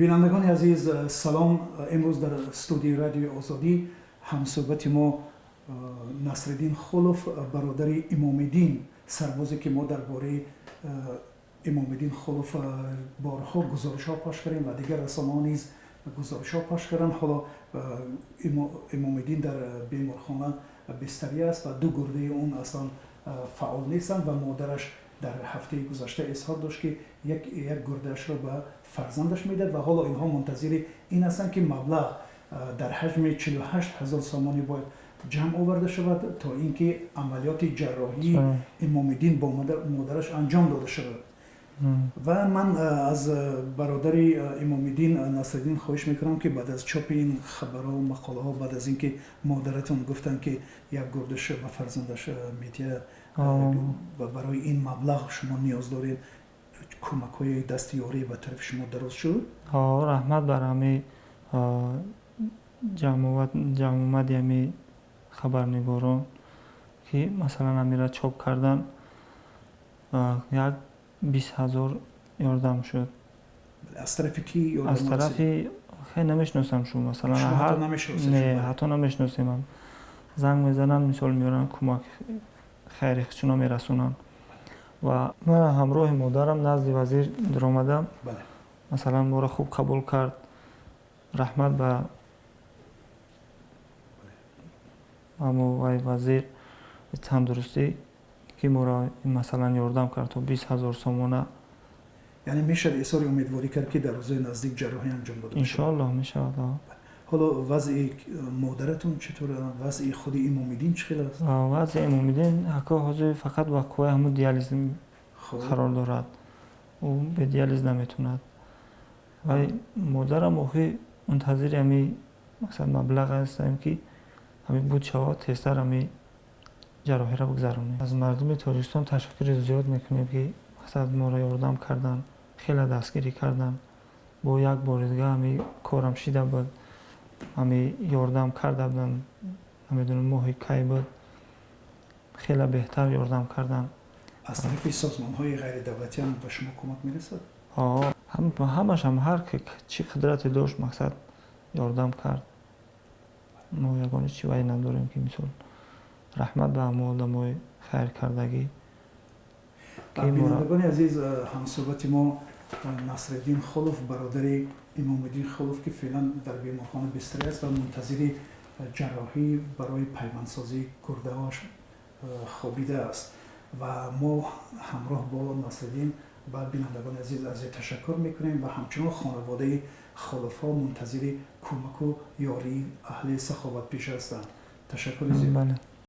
Бинандагони азиз, салом. Имрӯз дар студияи Радиои Озодӣ ҳамсӯҳбати мо Насриддин Холов, бародари Имомиддин, сарбозе ки мо дар бораи Имомиддин Холов борҳо гузоришҳо пахш кардем ва дигар расонаҳо низ гузоришҳо пахш карданд. Ҳоло Имомиддин дар беморхона бистарӣ аст ва ду гурдаи он аслан фаъол нестанд ва модараш дар ҳафтаи гузашта изҳор дошт, ки як гурдаашро ба фарзандаш медиҳад ва ҳоло инҳо мунтазири ин ҳастанд, ки маблағ дар ҳаҷми 48 ҳазор сомонӣ бояд ҷамъ оварда шавад, то ин ки амалиёти ҷарроҳии Имомиддин бо модараш анҷом дода шавад. Ва ман аз бародари Имомиддин Насриддин хоҳиш мекунам, ки баъд аз чопи ин хабарҳо, мақолаҳо, баъд аз ин ки модаратон гуфтанд, ки як гурдаш ба фарзандаш медиҳад ва барои ин маблағ шумо ниёз доред, кӯмакҳои дасти ёрӣ ба тарафи шумо дароз шуд? Раҳмат бар ҳами ҷамъомади ҳами хабарнигорон, ки масалан ҳамира чоп кардан, як 20 ҳазор ёрдам шуд. Аз тарафи ки? Аз тарафи хеле намешиносам шу, масалан. Не, ҳатто намешиносем. Занг мезананд, мисол меоранд, кӯмак хайри худшуно мерасонанд. Ва ман ҳамроҳи модарам назди вазир даромадам, масалан моро хуб қабул кард. Раҳмат ба ҳамо вай вазир тандурустӣ, ки моро масалан ёрдам кард то 20 ҳазор сомона. Яъне мешавад изҳори умедворӣ кард, ки дар рӯзои наздик ҷарроҳӣ анҷом дода? Иншоаллоҳ, мешавад. Ҳоло вазъи модаратон читур? Вазъи худи Имомиддин чӣ хел аст? Вазъи Имомиддин ҳако ҳозир фақат ба қувваи ҳамун диализ қарор дорад, ӯ бе диализ наметавонад. Ва модарам охи мунтазири ҳами мақсад маблағ ҳастем, ки ҳами буд шавад, тезтар ҳами ҷарроҳиро бигзаронем. Аз мардуми Тоҷикистон ташаккури зиёд мекунем, ки мақсад моро ёрдам карданд, хеле дастгирӣ карданд. Бо як бори дига ҳами корам шида буд, ҳами ёрдам карда буданд, намедонам моҳи кай буд, хеле беҳтар ёрдам карданд. Аз тарафи созмонҳои ғайридавлатиам ба шумо кӯмак мерасад? Ҳамашам ҳар чӣ қудрате дошт, мақсад ёрдам кард. Мо ягона чӣ вай надорем, ки мисол раҳмат ба ҳамо одамои хайркардагӣ. Бинандагони азиз, ҳамсӯҳбати мо Насриддин Холов, бародари Имомиддин Холов, ки феълан дар беморхона бистарӣ аст ва мунтазири ҷарроҳӣ барои пайвандсозии гурдаҳояш хобидааст. Ва мо ҳамроҳ бо Насриддин ба бинандагони азиз аз ташаккур мекунем ва ҳамчунон хонаводаи Холовҳо мунтазири кӯмаку ёрии аҳли саховатпеша ҳастанд. Ташаккури зиёд.